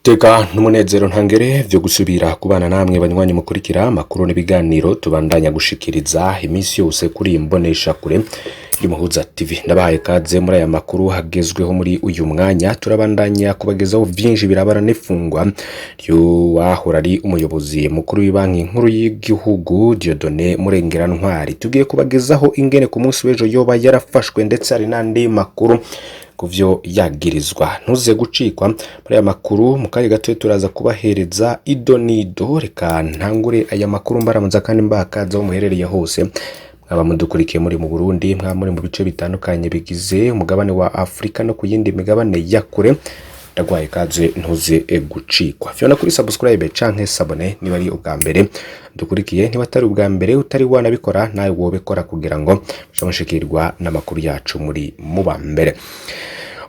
Teka n'umunezero ntangere vyo gusubira kubana namwe banywanyi mukurikira amakuru n'ibiganiro tubandanya gushikiriza iminsi yose kuri imbonesha kure y'Umuhuza TV. Ndabahaye kaze muri aya makuru hagezweho muri uyu mwanya. Turabandanya kubagezaho vyinshi birabana n'ifungwa ry'uwahora ari umuyobozi mukuru w'ibanki nkuru y'igihugu Dieudonné Murengerantwari. Tugiye kubagezaho ingene ku munsi w'ejo yoba yarafashwe, ndetse hari n'andi makuru kuvyo yagirizwa. Ntuze gucikwa muri aya makuru. Mu kanya gato turaza kubahereza ido nido. Reka ntangure aya makuru mbaramutsa kandi mbakaza aho muherereye hose, mwaba mudukurikiye muri mu Burundi, mwaba muri mu bice bitandukanye bigize umugabane wa Afurika no ku yindi migabane ya kure. Ndagwaye kaze, ntuze gucikwa. Fyona kuri subscribe canke s'abonner niba ari ubwa mbere dukurikiye. Niba atari ubwa mbere, utari wanabikora, nawe wobikora kugira ngo mushikirwa n'amakuru yacu muri muba mbere.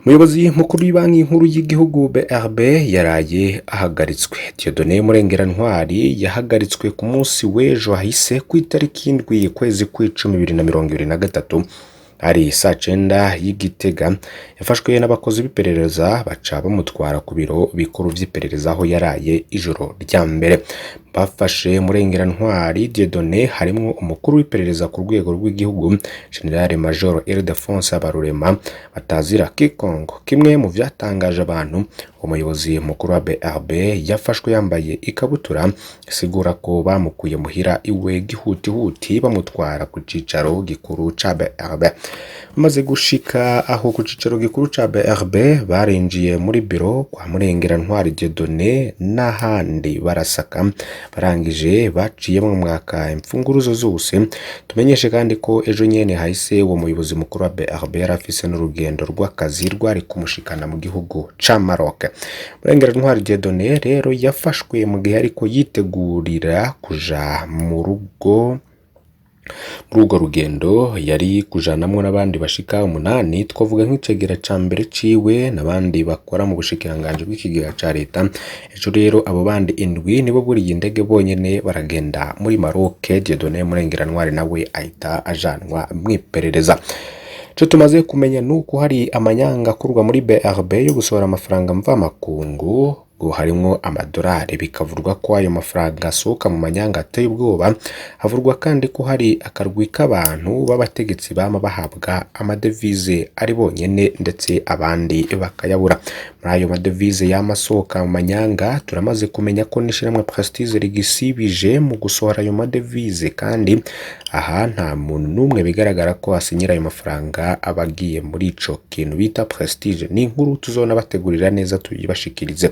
Umuyobozi mukuru w'ibanki nkuru y'igihugu BRB yaraye ahagaritswe. Dieudonné Murengerantwari yahagaritswe ku munsi w'ejo hahise, ku itariki 7 kwezi kw'icumi 2023, ari saa 9 y'Igitega. Yafashwe n'abakozi b'iperereza, baca bamutwara ku biro bikuru vy'iperereza aho yaraye ijoro rya mbere. Bafashe Murengerantwari Dieudonné harimwo umukuru w'iperereza ku rwego rw'igihugu, General Major Ildefonse Habarurema batazira Kikongo. Kimwe mu vyatangaje abantu, umuyobozi mukuru wa BRB yafashwe yambaye ikabutura, isigura ko bamukuye muhira iwe gihutihuti bamutwara ku cicaro gikuru ca BRB. Bamaze gushika aho ku cicaro gikuru ca BRB, barinjiye muri biro kwa Murengerantwari Dieudonné n'ahandi barasaka. Barangije baciye bamwaka imfunguruzo zose. Tumenyeshe kandi ko ejo nyene hahise uwo muyobozi mukuru wa BRB yari afise n'urugendo rw'akazi rwari kumushikana mu gihugu ca Maroc. Murengerantwari Dieudonné rero yafashwe mu gihe ariko yitegurira kuja mu rugo muri urwo rugendo yari kujanamwo n'abandi bashika umunani, twavuga nk'icegera ca mbere ciwe n'abandi bakora mu bushikiranganji bw'ikigega ca leta. Ejo rero abo bandi indwi nibo buriye indege bonyene baragenda muri Maroc. Dieudonné Murengerantwari nawe ahita ajanwa mw'iperereza. Ico tumaze kumenya nuko hari amanyanga akorwa muri BRB yo gusohora amafaranga mvamakungu, ngo harimwo amadolari. Bikavurwa ko ayo mafaranga asohoka mu manyanga ateye ubwoba. Havurwa kandi ko hari akarwi k'abantu b'abategetsi bama bahabwa amadevize ari bonyene, ndetse abandi bakayabura. Muri ayo madevize yama asohoka mu manyanga, turamaze kumenya ko n'ishirahamwe Prestige rigisibije mu gusohora ayo madevize, kandi aha nta muntu n'umwe bigaragara ko asinyira ayo mafaranga aba agiye muri ico kintu bita Prestige. Ni inkuru tuzona bategurira neza tuyibashikirize.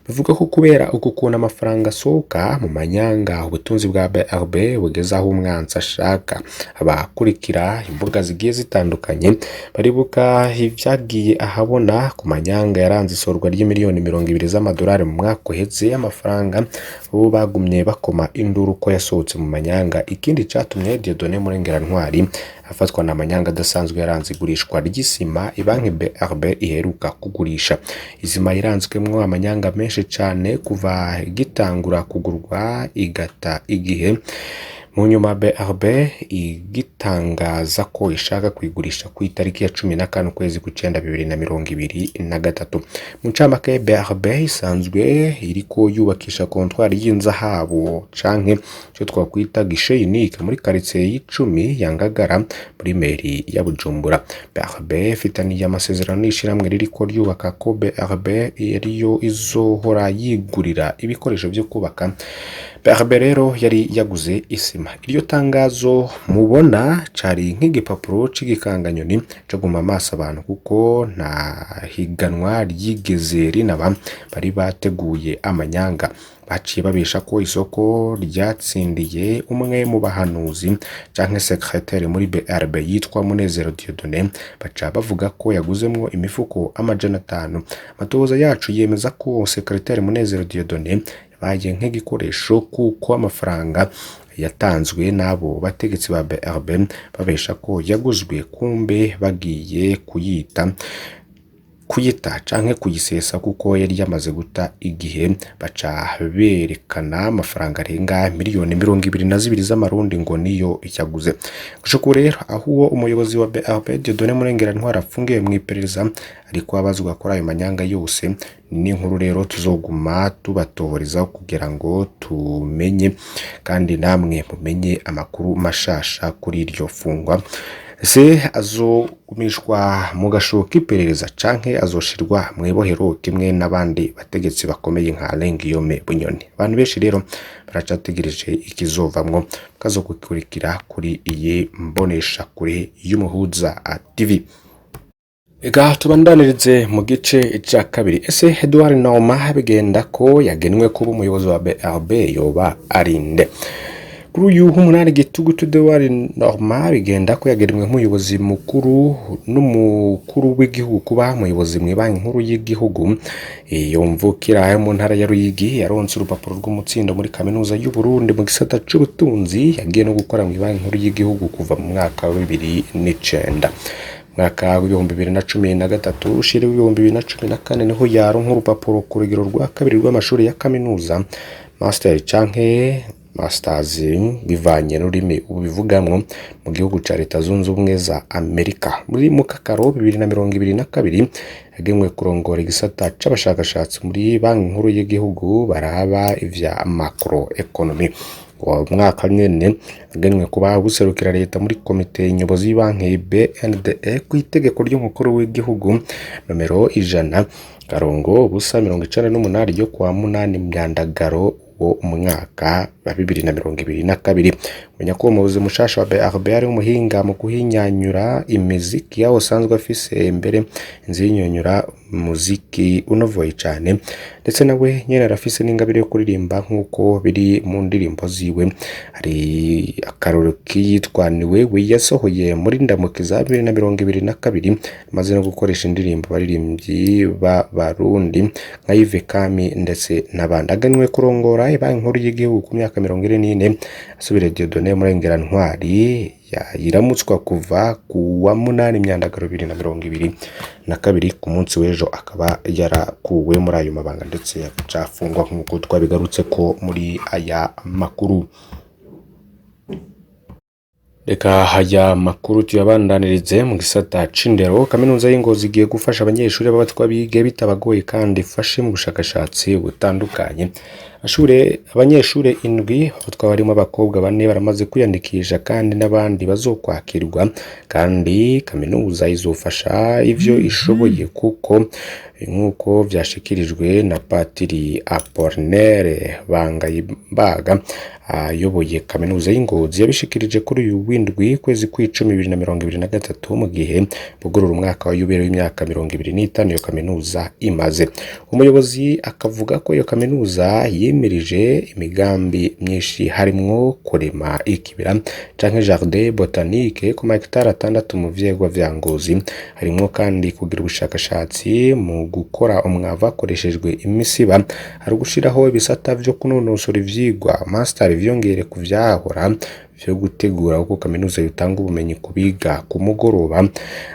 Bivuga ko kubera uku kuntu amafaranga asohoka mu manyanga, ubutunzi bwa BRB bugeze aho umwansi ashaka. Abakurikira imbuga zigiye zitandukanye baribuka ivyagiye ahabona ku manyanga yaranze isorwa ry'imiliyoni 20 z'amadolari mu mwaka uheze, amafaranga bo bagumye bakoma induru ko yasohotse mu manyanga. Ikindi catumye Dieudonné Murengerantwari afatwa na manyanga adasanzwe yaranze igurishwa ry'isima ibanki BRB iheruka kugurisha. Isima iranzwemwo amanyanga menshi cane kuva igitangura kugurwa, igata igihe. Mu nyuma BRB igitangaza ko ishaka kuyigurisha ku itariki ya 14 ukwezi kw'icenda 2023. Mu ncamake, BRB isanzwe iriko yubakisha comptoir y'inzahabu canke ico twakwita guichet unique muri quartier y'icumi ya Ngagara muri mairie ya Bujumbura. BRB ifitaniye amasezerano n'ishirahamwe ririko ryubaka ko BRB ariyo izohora yigurira ibikoresho vyo kubaka. BRB rero yari yaguze isima. Iryo tangazo mubona cari nk'igipapuro c'igikanganyoni co guma amaso abantu, kuko nta higanwa ryigeze rinaba. Bari bateguye amanyanga, baciye babesha ko isoko ryatsindiye umwe mu bahanuzi canke secrétaire muri BRB yitwa Munezero Dieudonné, baca bavuga ko yaguzemwo imifuko 500. Amatohoza yacu yemeza ko secrétaire Munezero Dieudonné yabaye nk'igikoresho, kuko amafaranga yatanzwe n'abo bategetsi ba BRB babesha ko yaguzwe, kumbe bagiye kuyita. kuyita canke kuyisesa kuko yari yamaze guta igihe. Baca berekana amafaranga arenga miliyoni 22 z'amarundi ngo niyo yaguze. Gushika ubu rero, aho uwo umuyobozi wa BRB Dieudonné Murengera-Ntwari afungiwe mu iperereza, ariko abazwa kuri ayo manyanga yose. Ni inkuru rero tuzoguma tubatohoreza kugira ngo tumenye kandi namwe mumenye amakuru mashasha kuri iryo fungwa. Ese azogumishwa mu gasho k'iperereza canke azoshirwa mw'ibohero kimwe n'abandi bategetsi bakomeye nka Alain Guillaume Bunyoni? Abantu benshi rero baracategereje ikizovamwo, kazogukurikira kuri iyi mbonesha kure y'Umuhuza TV. Ega tubandanirize mu gice ca kabiri. Ese Edouard Nauma bigenda ko yagenwe kuba umuyobozi wa BRB yoba arinde? Kuri uyu w'umunani gitugutu, Edouard Norma bigenda ko yagenwe nk'umuyobozi mukuru n'umukuru w'igihugu kuba umuyobozi mu Banki Nkuru y'Igihugu. Iyo mvukira yo mu ntara ya Ruyigi yaronse urupapuro rw'umutsindo muri Kaminuza y'u Burundi mu gisata c'ubutunzi. Yagiye no gukora mu Banki Nkuru y'Igihugu kuva mu mwaka wa 2009. Mwaka wa 2013 ushira 2014 niho yaronka urupapuro ku rugero rwa kabiri rw'amashuri ya kaminuza, master canke masters bivanye n'ururimi ubivugamwo, mu gihugu ca Leta Zunze Ubumwe za Amerika. Muri mukakaro 2022 yagenwe kurongora igisata c'abashakashatsi muri Banki Nkuru y'Igihugu baraba ivya macro economy. Uwo mwaka nyene agenwe kuba guserukira leta muri komite nyobozi y'ibanki BNDE ku itegeko ry'umukuru w'igihugu nomero 100-098 ryo kuwa 8 Myandagaro wo mwaka wa 2022. Menya ko umuyobozi mushasha wa BRB ari umuhinga mu guhinyanyura imiziki, aho usanzwe afise mbere inzu y'inyonyura muziki unovoye cane, ndetse nawe nyene arafise n'ingabire yo kuririmba nk'uko biri mu ndirimbo ziwe. Hari akarorero k'iyitwa "Ni Wewe" yasohoye muri Ndamukiza 2022, amaze no gukoresha indirimbo abaririmbyi b'Abarundi nka Yves Kami ndetse n'abandi. Aganwe kurongora Banki Nkuru y'Igihugu ku myaka 44, asubira Dieudonné Murengera-Ntwari yiramutswa kuva ku wa 8 Myandagaro 2022. Ku munsi w'ejo akaba yarakuwe muri ayo mabanga ndetse acafungwa nk'uko twabigarutse ko muri aya makuru. Reka aya makuru tuyabandanirize mu gisata c'indero. Kaminuza y'Ingozi igiye gufasha abanyeshuri b'abatwa bige bitabagoye kandi ifashe mu bushakashatsi butandukanye. Abanyeshure indwi abatwa barimo abakobwa bane baramaze kwiyandikisha kandi n'abandi bazokwakirwa, kandi kaminuza izofasha ivyo ishoboye kuko nk'uko vyashikirijwe na Patiri Apollinaire Bangayimbaga ayoboye Kaminuza y'Ingozi. Yabishikirije kuri uyu w'indwi kwezi kw'icumi 2023, mu gihe bugurura umwaka wa yubile w'imyaka 25 iyo kaminuza imaze. Umuyobozi akavuga ko iyo kaminuza yimirije imigambi myinshi, harimwo kurema ikibira canke jardin botanique ku mahegitari 6 mu vyegwa vya Ngozi, harimwo kandi kugira ubushakashatsi mu gukora umwavu hakoreshejwe imisiba, hari ugushiraho ibisata vyo kunonosora ivyigwa master vyongere ku vyahora vyo gutegura uko kaminuza yotanga ubumenyi ku biga ku mugoroba.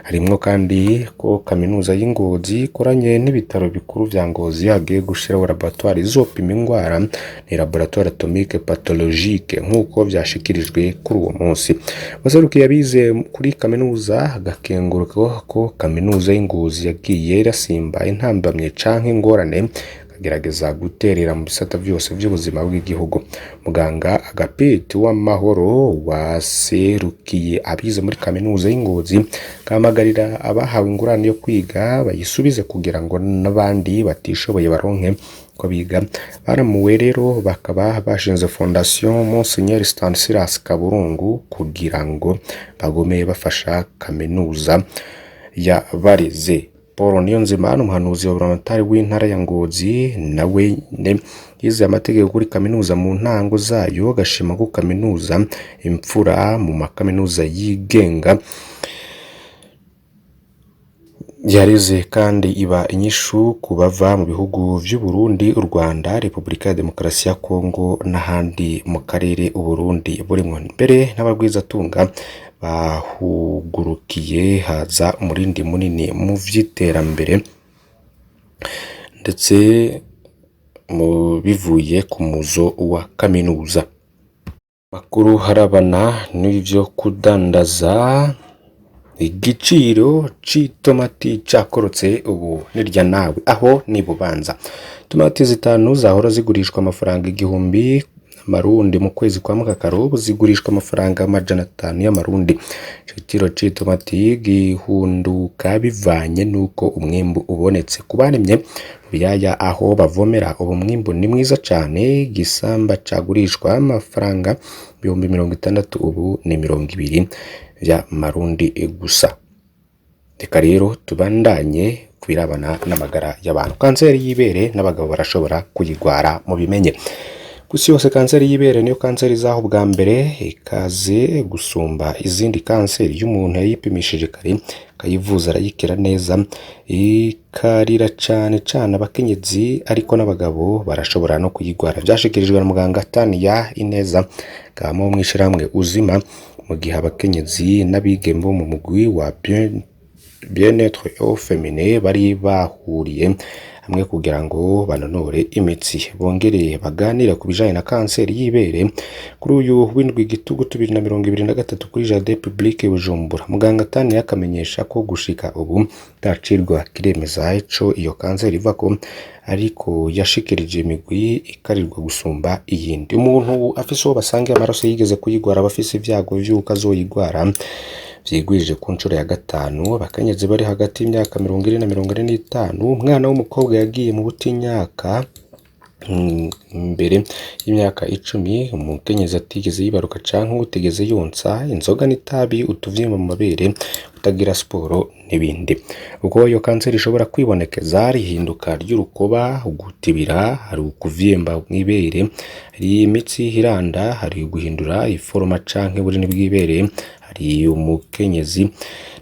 Harimwo kandi ko Kaminuza y'Ingozi ikoranye n'ibitaro bikuru vya Ngozi hagiye gushiraho laboratoire izopima ingwara, ni laboratoire atomique pathologique, nk'uko vyashikirijwe kuri uwo munsi. Waserukiye abize kuri kaminuza agakenguruka ko Kaminuza y'Ingozi yagiye irasimba intambamye canke ingorane, agerageza guterera mu bisata vyose vy'ubuzima bw'igihugu. Muganga Agapiti Uwamahoro waserukiye abize muri Kaminuza y'Ingozi kahamagarira abahawe ingurane yo kwiga bayisubize kugira ngo n'abandi batishoboye baronke ko biga. Baramuwe rero bakaba bashinze Fondation Monseigneur Stanislas Kaburungu kugira ngo bagume bafasha kaminuza yabareze. Paul Niyonzima n'umuhanuzi wa buramatari w'intara ya Ngozi, nawe yize amategeko kuri kaminuza mu ntango zayo, agashima ko kaminuza imfura mu makaminuza yigenga yareze kandi iba inyishu ku bava mu bihugu vy'u Burundi, u Rwanda, Repubulika ya Demokarasi ya Kongo n'ahandi mu karere u Burundi burimwo. Mbere n'abagwizatunga bahugurukiye, haza umurindi munini mu vy'iterambere. Ndetse mu bivuye ku muzo wa kaminuza. Makuru harabana n'ivyo kudandaza, igiciro c'itomati cakorotse ubu nirya nawe aho ni Bubanza. Tomati zitanu zahora zigurishwa amafaranga 1000 amarundi mu kwezi kwa Mukakaro, ubu zigurishwa amafaranga 500 y'amarundi. Ico giciro c'itomati gihunduka bivanye n'uko umwimbu ubonetse. Ku barimye mu biyaya aho bavomera, ubu mwimbu ni mwiza cane. Igisamba cagurishwa amafaranga 60,000 ubu ni 20 vy'amarundi gusa. Reka rero tubandanye kubirabana n'amagara y'abantu. Kanseri y'ibere n'abagabo barashobora kuyigwara, mubimenye. Kw'isi yose kanseri y'ibere niyo kanseri izaho bwa mbere ikaze gusumba izindi kanseri. Iyo umuntu yayipimishije kare akayivuza arayikira neza. Ikarira cane cane abakenyezi, ariko n'abagabo barashobora no kuyigwara. Vyashikirijwe na muganga Tania Ineza Kamo wo mw'ishirahamwe Uzima, mu gihe abakenyezi n'abigeme bo mu mugwi wa bien-être au féminin bari bahuriye hamwe kugira ngo banonore imitsi, bongere baganire ku bijanye na kanseri y'ibere kuri uyu w'indwi gitugutu 2023 kuri Jardin Public Bujumbura. Muganga Tania akamenyesha ko gushika ubu atacirwa kiremeza ico iyo kanseri ivako, ariko yashikirije imigwi ikarirwa gusumba iyindi. Umuntu afise uwo basangiye amaraso yigeze kuyigwara aba afise ivyago vy'uko azoyigwara vyigwije ku ncuro ya gatanu. Abakenyezi bari hagati y'imyaka 40 na 45, umwana w'umukobwa yagiye mu butinyaka mbere y'imyaka 10, umukenyezi atigeze yibaruka canke uwutigeze yonsa, inzoga n'itabi, utuvyimba mu mabere, kutagira siporo n'ibindi. Uko iyo kanseri ishobora kwibonekeza: rihinduka ry'urukoba, ugutibira, hari ukuvyimba mw'ibere, hari imitsi iranda, hari guhindura iforoma canke ubunini bw'ibere. Hari umukenyezi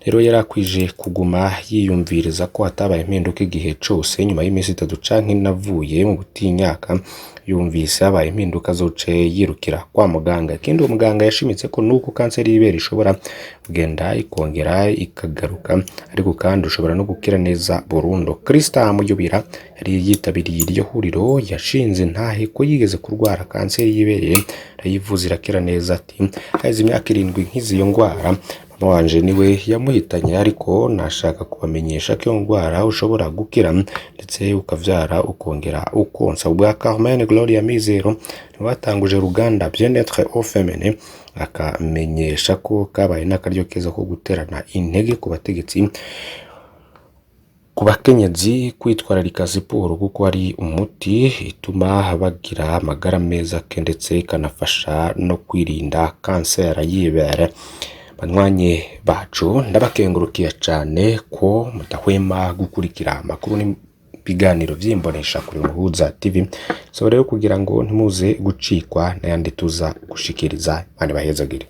rero yarakwije kuguma yiyumviriza ko hatabaye impinduka igihe cose nyuma y'iminsi 3 canke 4 avuye mu butinyaka, yumvise habaye impinduka azoce yirukira kwa muganga. Ikindi uwo muganga yashimitse ko nuko kanseri y'ibere ishobora kugenda ikongera ikagaruka, ariko kandi ushobora no gukira neza burundu. Krista Muyubira yari yitabiriye iryo huriro yashinze intahe ko yigeze kurwara kanseri y'ibere, arayivuza irakira neza. Ati: "Haheze imyaka 7 nkize iyo ngwara, mama wanje niwe yamuhitanye, ariko nashaka kubamenyesha ko iyo ndwara ushobora gukira ndetse ukavyara ukongera ukonsa." Ubwa Carmen Gloria Mizero niwe watanguje uruganda Bien-être au féminin, akamenyesha ko kabaye n'akaryo keza ko guterana intege ku bategetsi, ku bakenyezi kwitwararika siporo kuko ari umuti ituma bagira amagara meza ndetse ikanafasha no kwirinda kanseri y'ibere. Banywanyi bacu, ndabakengurukiye cane ko mudahwema gukurikira amakuru n'ibiganiro vy'imbonesha kuri Muhuza TV. So rero kugira ngo ntimuze gucikwa n'ayandi tuza gushikiriza, Imana ibahezagire.